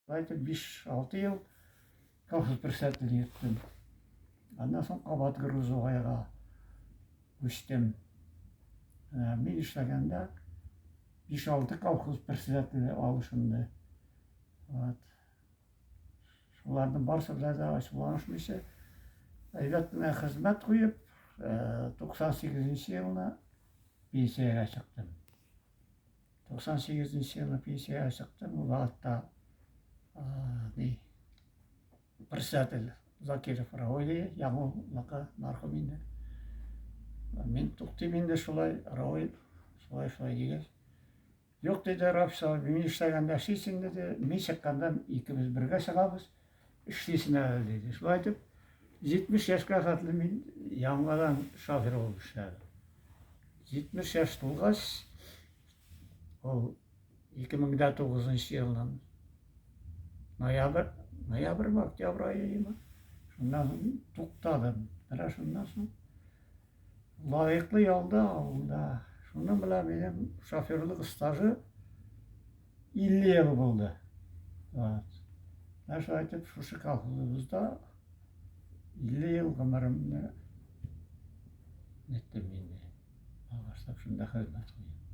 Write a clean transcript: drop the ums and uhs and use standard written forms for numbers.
Шулай итеп, 5-6 ел колхоз председателе йөрттем. Аннан соң кабат грузовойга күчтем. Мин эшләгәндә 5-6 колхоз председателе алышынды. Вот. Шуларның барысы белән дә ачуланышмыйча, әйбәт кенә хезмәт куеп, 98 елны пенсиягә чыктым. 98 нче елны пенсиягә чыктым. Ул вакытта ни председатель Закиров Рауил, яңа мәрхүм инде. Мин туктыйм инде шулай, Рауил, шулай шулай дигәч. Юк, диде Рафис абый, мин эшләгәндә эшлисең, диде. Мин чыкканда икебез бергә чыгабыз, эшлисең әле, диде. Шулай итеп, 70 яшькә хәтле мин яңадан шофер булып эшләдем. 70 яшь тулгач, ул 2009 елның ноябрь, ноябрьме, октябрь аемы, шуннан соң туктадым. Менә шуннан соң лаеклы ялда авылда. Шуның белән минем шоферлык стажы 50 ел булды. Вот. Менә шулай итеп шушы колхозыбызда 50 ел гомеремне неттем инде. Башлап шунда хезмәт куйдым.